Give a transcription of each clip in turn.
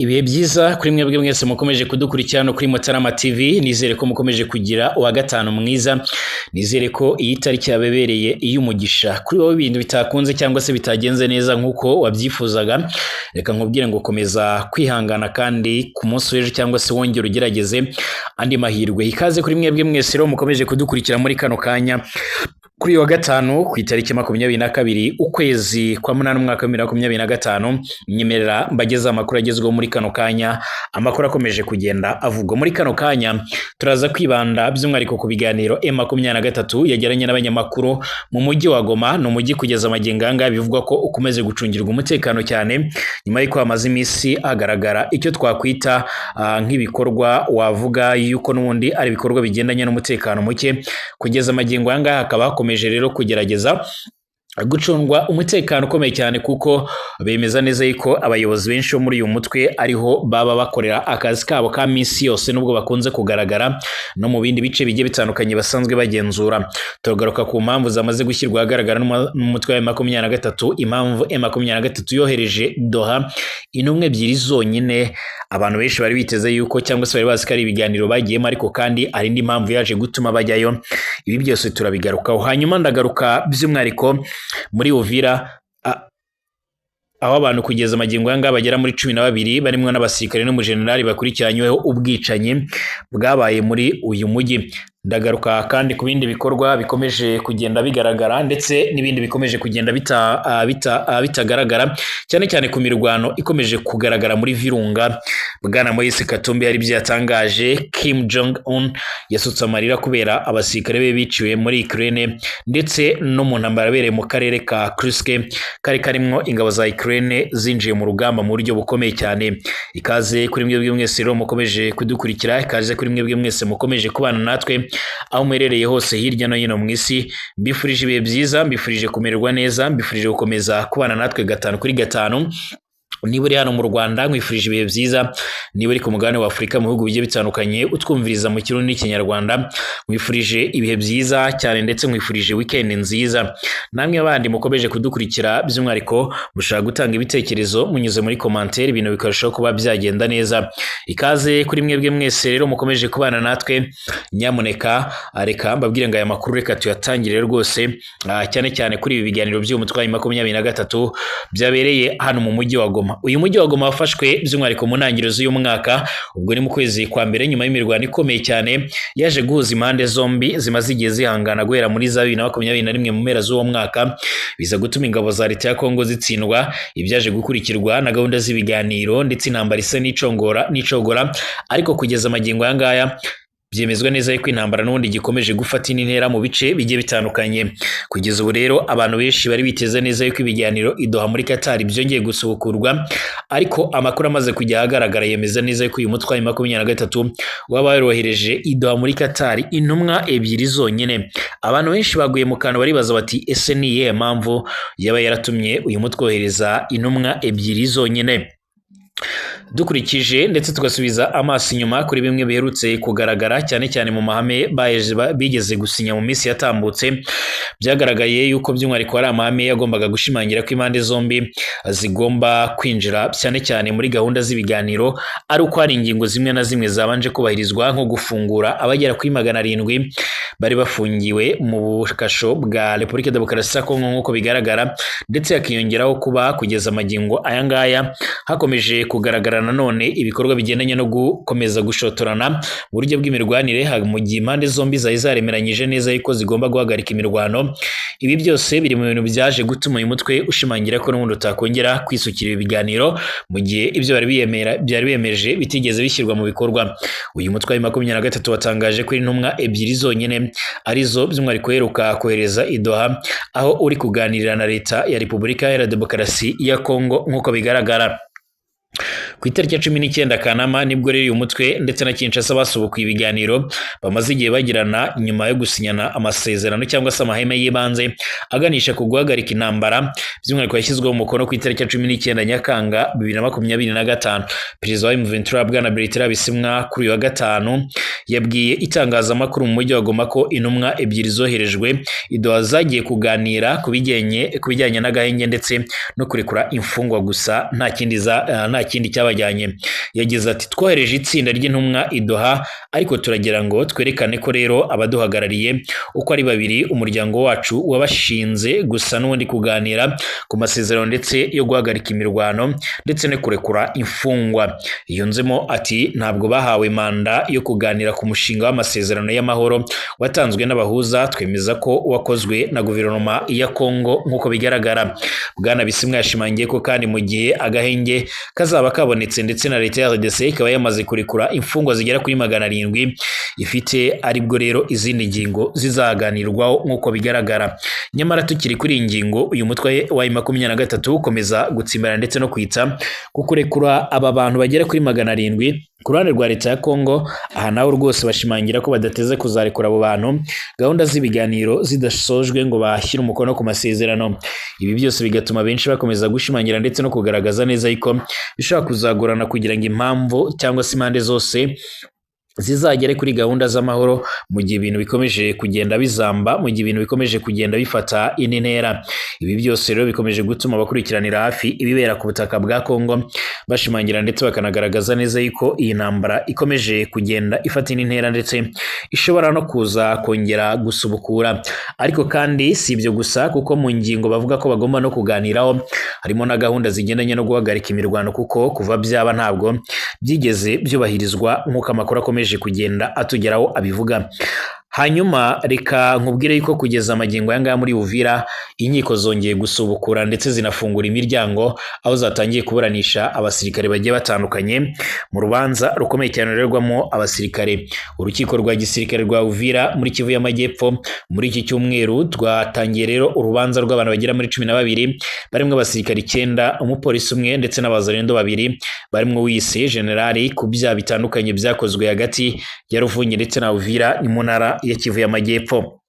Ibihe byiza kuri mwebwe mwese mukomeje kudukurikira no kuri Mutarama TV. Nizere ko mukomeje kugira uwa gatanu mwiza, nizere ko iyi tariki yabebereye iy'umugisha. Kuri wowe ibintu bitakunze cyangwa se bitagenze neza nk'uko wabyifuzaga, reka nkubwire ngo komeza kwihangana, kandi ku munsi w'ejo cyangwa se wongere ugerageze andi mahirwe. Ikaze kuri mwebwe mwese rero mukomeje kudukurikira muri kano kanya kuri uyu wa gatanu, ku itariki 22 ukwezi kwa munani, umwaka wa 2025. Nyemerera mbageze amakuru agezweho muri kano kanya, amakuru akomeje kugenda avugwa muri kano kanya. Turaza kwibanda by'umwihariko ku biganiro M23 yagiranye n'abanyamakuru mu mujyi wa Goma. Ni umujyi kugeza magingo aya ngaya bivugwa ko ukomeze gucungirwa umutekano cyane, nyuma y'uko hamaze iminsi hagaragara icyo twakwita nk'ibikorwa wavuga yuko n'ubundi ari ibikorwa bigendanye n'umutekano muke. Kugeza magingo aya ngaya hakaba hakomeje rero kugerageza gucungwa umutekano ukomeye cyane, kuko bemeza neza yuko abayobozi benshi bo muri uyu mutwe ariho baba bakorera akazi kabo ka minsi yose, nubwo bakunze kugaragara no mu bindi bice bigiye bitandukanye basanzwe bagenzura. Turagaruka ku mpamvu zamaze gushyirwa ahagaragara n'umutwe wa M23, impamvu M23 yohereje Doha intumwa ebyiri zonyine. Abantu benshi bari biteze yuko cyangwa se bari bazi ko ari ibiganiro bagiyemo, ariko kandi hari indi mpamvu yaje gutuma bajyayo. Ibi byose turabigarukaho. Hanyuma ndagaruka by'umwihariko muri Uvira, aho abantu kugeza magingo aya ngaya bagera muri 12 barimo n'abasirikare n'umujenerali bakurikiranyweho ubwicanyi bwabaye muri uyu mujyi. Ndagaruka kandi ku bindi bikorwa bikomeje kugenda bigaragara ndetse n'ibindi bikomeje kugenda bitagaragara, cyane cyane ku mirwano ikomeje kugaragara muri Virunga. Bwana Moise Katumbi hari ibyo yatangaje. Kim Jong Un yasutse amarira kubera abasirikare be biciwe muri Ukraine, ndetse no mu ntambara yabereye mu karere ka Kursk kari karimwo ingabo za Ukraine zinjiye mu rugamba mu buryo bukomeye cyane. Ikaze kuri mwebwe mwese rero mukomeje kudukurikira, ikaze kuri mwebwe mwese mukomeje kubana natwe aho muherereye hose hirya no hino mu isi. Mbifurije ibihe byiza, mbifurije kumererwa neza, mbifurije gukomeza kubana natwe gatanu kuri gatanu. Niba uri hano mu Rwanda, nkwifurije ibihe byiza. Niba uri ku mugabane wa Afurika mu bihugu bigiye bitandukanye utwumviriza mu Kirundi n'Ikinyarwanda, nkwifurije ibihe byiza cyane, ndetse nkwifurije weekend nziza. Namwe abandi mukomeje kudukurikira, by'umwihariko mushaka gutanga ibitekerezo munyuze muri commentaire, ibintu bikarushaho kuba byagenda neza. Ikaze kuri mwebwe mwese rero mukomeje kubana natwe. Nyamuneka reka mbabwire ngo aya makuru reka tuyatangire rwose, cyane cyane kuri ibi biganiro by'umutwe wa 23 byabereye hano mu mujyi wa Goma. Uyu mujyi wa Goma wafashwe by'umwihariko mu ntangiriro z'uyu mwaka, ubwo ni mu kwezi kwa mbere, nyuma y'imirwano ikomeye cyane yaje guhuza impande zombi zimaze igihe zihangana guhera muri za 2021 mu mpera z'uwo mwaka, biza gutuma ingabo za leta ya Kongo zitsindwa. Ibyaje gukurikirwa na gahunda z'ibiganiro ndetse intambara isa n'icogora, ariko kugeza magingo aya ngaya byemezwa neza yuko intambara n'ubundi gikomeje gufata indi ntera mu bice bigiye bitandukanye. Kugeza ubu rero abantu benshi bari biteze neza yuko ibiganiro i Doha muri Qatar byongeye gusubukurwa, ariko amakuru amaze kujya ahagaragara yemeza neza yuko uyu mutwe wa 23 waba warohereje i Doha muri Qatar intumwa ebyiri zonyine. Abantu benshi baguye mu kantu, baribaza bati ese ni iyihe mpamvu yaba yaratumye uyu mutwe wohereza intumwa ebyiri zonyine? Dukurikije ndetse tugasubiza amaso inyuma kuri bimwe biherutse kugaragara, cyane cyane mu mahame bigeze gusinya mu minsi yatambutse, byagaragaye yuko by'umwihariko ari amahame yagombaga gushimangira ko impande zombi zigomba kwinjira cyane cyane muri gahunda z'ibiganiro, ari uko hari ingingo zimwe na zimwe zabanje kubahirizwa, nko gufungura abagera kuri 700 bari bafungiwe mu bukasho bwa Repubulika Demokarasi ya Kongo nk'uko bigaragara, ndetse hakiyongeraho kuba kugeza magingo aya ngaya hakomeje kugaragara nanone ibikorwa bigendanye no gukomeza gushotorana mu buryo bw'imirwanire, mu gihe impande zombi zari zaremeranyije neza yuko zigomba guhagarika imirwano. Ibi byose biri mu bintu byaje gutuma uyu mutwe ushimangira ko n'ubundi utakongera kwisukira ibi biganiro mu gihe ibyo byari biyemeje bitigeze bishyirwa mu bikorwa. Uyu mutwe wa 23 watangaje ko intumwa ebyiri zonyine arizo by'umwihariko uheruka kohereza i Doha, aho uri kuganirira na leta ya Repubulika Iharanira Demokarasi ya Kongo nk'uko bigaragara. Ku itariki ya 19 Kanama nibwo rero uyu mutwe ndetse na Kinshasa basubukuye ibiganiro bamaze igihe bagirana, nyuma yo gusinyana amasezerano cyangwa se amahame y'ibanze aganisha ku guhagarika intambara, by'umwihariko yashyizweho umukono ku itariki ya 19 Nyakanga 2025. Perezida wa M23 Bwana Bertrand Bisimwa kuri uyu wa gatanu yabwiye itangazamakuru mu mujyi wa Goma ko intumwa ebyiri zoherejwe i Doha zagiye kuganira ku bijyanye n'agahenge ndetse no kurekura imfungwa gusa, nta nta kindi cyabajyanye. Yagize ati twohereje itsinda ry'intumwa i Doha, ariko turagira ngo twerekane ko rero abaduhagarariye uko ari babiri umuryango wacu wabashinze gusa n'ubundi kuganira ku masezerano ndetse yo guhagarika imirwano ndetse no kurekura imfungwa. Yunzemo ati ntabwo bahawe manda yo kuganira ku mushinga w'amasezerano y'amahoro watanzwe n'abahuza, twemeza ko wakozwe na guverinoma ya Kongo nk'uko bigaragara. Bwana Bisimwa yashimangiye ko kandi mu gihe agahenge kazaba kabonetse ndetse na leta ya RDC ikaba yamaze kurekura imfungwa zigera kuri 700 ifite, aribwo rero izindi ngingo zizaganirwaho nk'uko bigaragara. Nyamara tukiri kuri iyi ngingo, uyu mutwe wa M23 ukomeza gutsimbara ndetse no kwitsa ku kurekura aba bantu bagera kuri 700 ku ruhande rwa leta ya Kongo. Aha naho rwose bashimangira ko badateze kuzarekura abo bantu gahunda z'ibiganiro zidasojwe ngo bashyire umukono ku masezerano. Ibi byose bigatuma benshi bakomeza gushimangira ndetse no kugaragaza neza yuko bishobora kuzagorana kugira ngo impamvu cyangwa se impande zose zizagere kuri gahunda z'amahoro mu gihe ibintu bikomeje kugenda bizamba, mu gihe ibintu bikomeje kugenda bifata indi ntera. Ibi byose rero bikomeje gutuma abakurikiranira hafi ibibera ku butaka bwa Kongo bashimangira ndetse bakanagaragaza neza yuko iyi ntambara ikomeje kugenda ifata indi ntera ndetse ishobora no kuza kongera gusubukura. Ariko kandi si ibyo gusa, kuko mu ngingo bavuga ko bagomba no kuganiraho harimo na gahunda zigendanye no guhagarika imirwano, kuko kuva byaba ntabwo byigeze byubahirizwa nk'uko amakuru akomeje kugenda atugeraho abivuga. Hanyuma reka nkubwire yuko kugeza amagingo aya ngaya muri Uvira inkiko zongeye gusubukura ndetse zinafungura imiryango, aho zatangiye kuburanisha abasirikare bagiye batandukanye mu rubanza rukomeye cyane rurerwamo abasirikare. Urukiko rwa gisirikare rwa Uvira muri Kivu y'Amajyepfo muri iki cyumweru rwatangiye rero urubanza rw'abantu bagera muri 12 barimo abasirikare 9, umupolisi umwe ndetse n'abazarendo 2 barimo wise generali ku byaha bitandukanye byakozwe hagati ya Ruvungi ndetse na Uvira ni mu ntara ya Kivu y'Amajyepfo.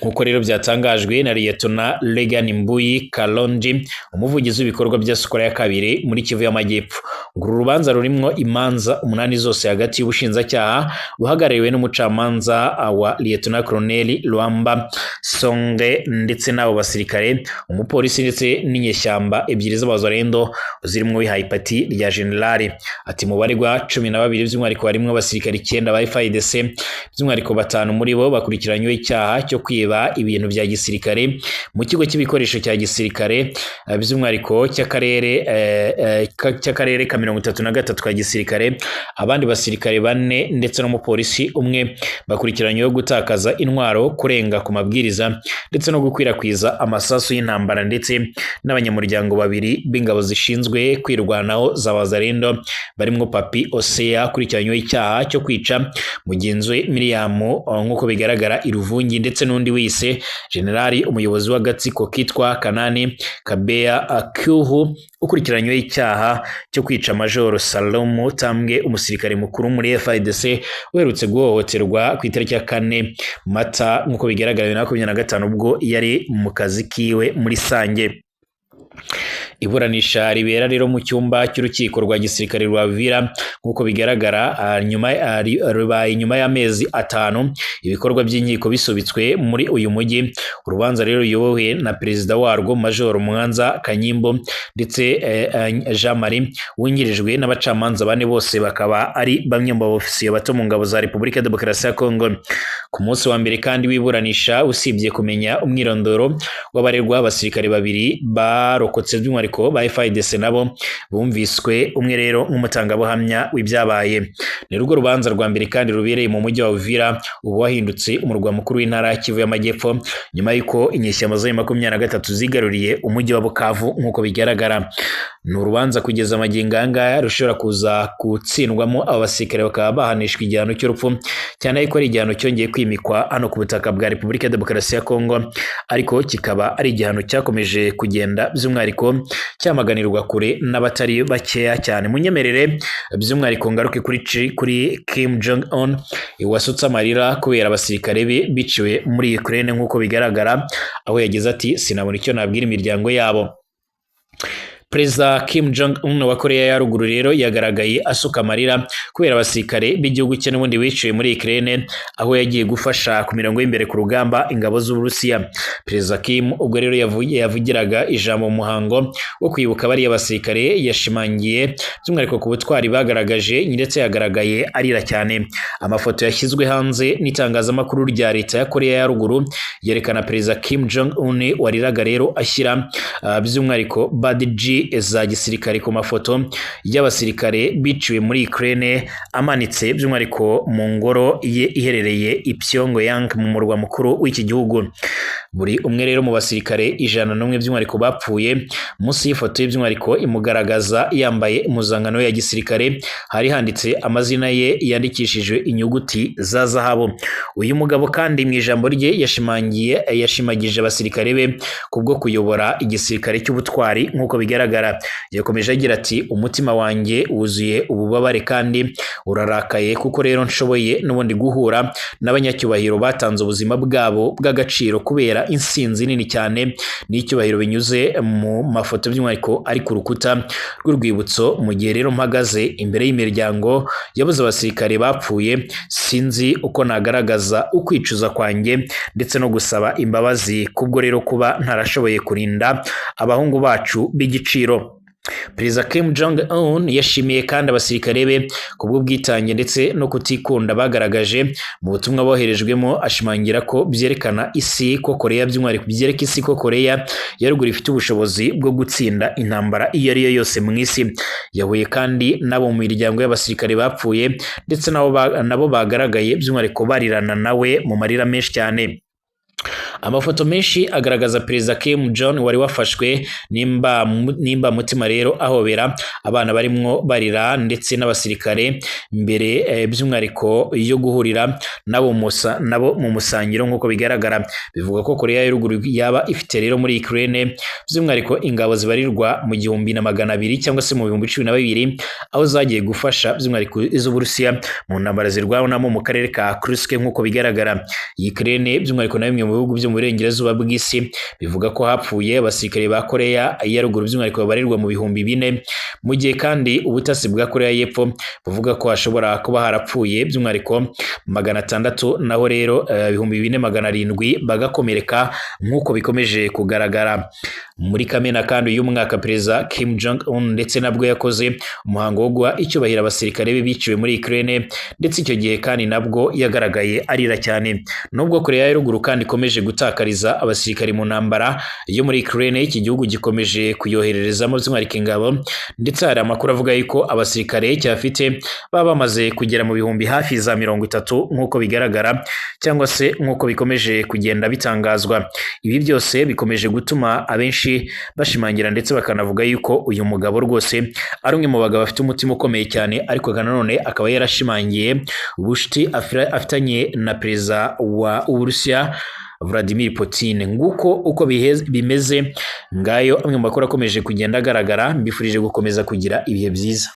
Nkuko rero byatangajwe na Liyetona Regan Mbuyi Kalonji, umuvugizi w'ibikorwa bya Sokola ya kabiri muri Kivu y'Amajyepfo, ngo uru rubanza rurimwo imanza 8 zose hagati y'ubushinjacyaha buhagarariwe n'umucamanza wa Liyetona Colonel Luamba Songe ndetse n'abo basirikare, umupolisi ndetse n'inyeshyamba 2 z'abazarendo zirimo wihaye ipati rya generali. Ati mu baregwa 12 by'umwihariko harimo abasirikare 9 ba FARDC, by'umwihariko 5 muri bo bakurikiranywe icyaha cyo kwiba ibintu bya gisirikare mu kigo cy'ibikoresho cya gisirikare, by'umwihariko cy'akarere ka 33 ka gisirikare. Abandi basirikare 4 ndetse n'umupolisi umwe bakurikiranyweho gutakaza intwaro, kurenga ku mabwiriza ndetse no gukwirakwiza amasasu y'intambara, ndetse n'abanyamuryango 2 b'ingabo zishinzwe kwirwanaho za Wazalendo barimo Papi Osea akurikiranyweho icyaha cyo kwica mugenzi we Miriam nk'uko bigaragara i Ruvungi, ndetse n'undi wise generali umuyobozi w'agatsiko kitwa Kanani Kabea Kyuhu ukurikiranyweho icyaha cyo kwica Majoro Salomo Tambwe, umusirikare mukuru muri FARDC uherutse guhohoterwa ku itariki ya 4 Mata nk'uko bigaragara 2025 ubwo yari mu kazi kiwe muri Sange. Iburanisha ribera rero mu cyumba cy'urukiko rwa gisirikare rwa Uvira nk'uko bigaragara nyuma rubaye nyuma y'amezi 5 ibikorwa by'inkiko bisubitswe muri uyu mujyi. Urubanza rero ruyobowe na perezida warwo Major Mwanza Kanyimbo ndetse Jean Marie wungirijwe n'abacamanza 4 bose bakaba ari bamwe mu bofisiye bato mu ngabo za Repubulika Demokarasi ya Kongo. Ku munsi wa mbere kandi wiburanisha, usibye kumenya umwirondoro w'abaregwa, abasirikare 2 barokotse by'umwihariko ba FARDC nabo bumviswe, umwe rero nk'umutangabuhamya w'ibyabaye. Ni rwo rubanza rwa mbere kandi rubereye mu mujyi wa Uvira, ubu wahindutse umurwa mukuru w'intara ya Kivu y'Amajyepfo nyuma y'uko inyeshyamba za M23 zigaruriye umujyi wa Bukavu nk'uko bigaragara. Ni urubanza kugeza amagingo aya ngaya rushobora kuza gutsindwamo aba basirikare bakaba bahanishwa igihano cy'urupfu, cyane yuko ari igihano cyongeye kwimikwa hano ku butaka bwa Repubulika ya Demokarasi ya Kongo, ariko kikaba ari igihano cyakomeje kugenda by'umwihariko cyamaganirwa kure n'abatari bakeya cyane. Munyemerere by'umwihariko ngaruke kuri Kim Jong Un wasutse amarira kubera abasirikare be biciwe muri Ukraine nk'uko bigaragara, aho yagize ati sinabona icyo nabwira imiryango yabo. Perezida Kim Jong Un wa Korea ya ruguru rero yagaragaye asuka amarira kubera abasirikare b'igihugu cye n'ubundi biciwe muri Ukraine, aho yagiye gufasha ku mirongo y'imbere ku rugamba ingabo z'Uburusiya. Perezida Kim ubwo rero yavugiraga ijambo mu muhango wo kwibuka bariya basirikare, yashimangiye by'umwihariko ku butwari bagaragaje, ndetse yagaragaye arira cyane. Amafoto yashyizwe hanze n'itangazamakuru rya leta ya Korea ya ruguru yerekana Perezida Kim Jong Un wariraga rero ashyira by'umwihariko badge za gisirikare ku mafoto y'abasirikare biciwe muri Ukraine, amanitse by'umwihariko mu ngoro ye iherereye i Pyongyang mu murwa mukuru w'iki gihugu. Buri umwe rero mu basirikare 101 by'umwihariko bapfuye, munsi y'ifoto ye by'umwihariko imugaragaza yambaye impuzankano ya gisirikare hari handitse amazina ye yandikishijwe inyuguti za zahabu. Uyu mugabo kandi mu ijambo rye yashimangiye yashimagije abasirikare be kubwo kuyobora igisirikare cy'ubutwari nk'uko bigaragara. Yakomeje agira ati: "Umutima wanjye wuzuye ububabare kandi urarakaye, kuko rero nshoboye n'ubundi guhura n'abanyacyubahiro batanze ubuzima bwabo bw'agaciro kubera insinzi nini cyane n'icyubahiro binyuze mu mafoto by'umwihariko ari ku rukuta rw'urwibutso. Mu gihe rero mpagaze imbere y'imiryango yabuze abasirikare bapfuye, sinzi uko nagaragaza ukwicuza kwanjye ndetse no gusaba imbabazi kubwo rero kuba ntarashoboye kurinda abahungu bacu b'igiciro." Perezida Kim Jong Un yashimiye kandi abasirikare be kubw'ubwitange ndetse no kutikunda bagaragaje. Mu butumwa boherejwemo ashimangira ko byerekana isi ko Korea, by'umwihariko byereka isi ko Korea ya ruguru ifite ubushobozi bwo gutsinda intambara iyo ari yo yose mu isi. Yahuye kandi n'abo mu miryango y'abasirikare bapfuye, ndetse nabo bagaragaye by'umwihariko barirana nawe mu marira menshi cyane. Amafoto menshi agaragaza Perezida Kim Jong wari wafashwe nimba mutima rero ahobera abana barimwo barira ndetse n'abasirikare mbere by'umwihariko yo guhurira nabo nabo mu musangiro nk'uko bigaragara. Bivuga ko Korea ya ruguru yaba ifite rero muri Ukraine by'umwihariko ingabo zibarirwa mu 1200 cyangwa se mu 12000, aho zagiye gufasha by'umwihariko iz'Uburusiya mu ntambara zirwanamo mu karere ka Kursk nk'uko bigaragara. Ukraine by'umwihariko na bimwe mu bihugu byo mu burengerazuba bw'isi bivuga ko hapfuye abasirikare ba Korea ya ruguru by'umwihariko babarirwa mu 4000, mu gihe kandi ubutasi bwa Korea y'Epfo buvuga ko hashobora kuba harapfuye by'umwihariko 600, naho rero 4700 bagakomereka nk'uko bikomeje kugaragara. Muri Kamena kandi uyu mwaka, Perezida Kim Jong Un ndetse nabwo yakoze umuhango wo guha icyubahiro abasirikare be biciwe muri Ukraine, ndetse icyo gihe kandi nabwo yagaragaye arira cyane. Nubwo Korea ya ruguru kandi ikomeje gutakariza abasirikare mu ntambara yo muri Ukraine, iki gihugu gikomeje kuyohererezamo by'umwihariko ingabo, ndetse hari amakuru avuga yuko abasirikare cyafite baba bamaze kugera mu bihumbi hafi za 30 nk'uko bigaragara, cyangwa se nk'uko bikomeje kugenda bitangazwa. Ibi byose bikomeje gutuma abenshi bashimangira ndetse bakanavuga yuko uyu mugabo rwose ari umwe mu bagabo bafite umutima ukomeye cyane, ariko nanone akaba yarashimangiye ubucuti afitanye na Perezida wa Uburusiya Vladimir Putin. Nguko uko bimeze. Ngayo amwe mu makuru akomeje kugenda agaragara. Mbifurije gukomeza kugira ibihe byiza.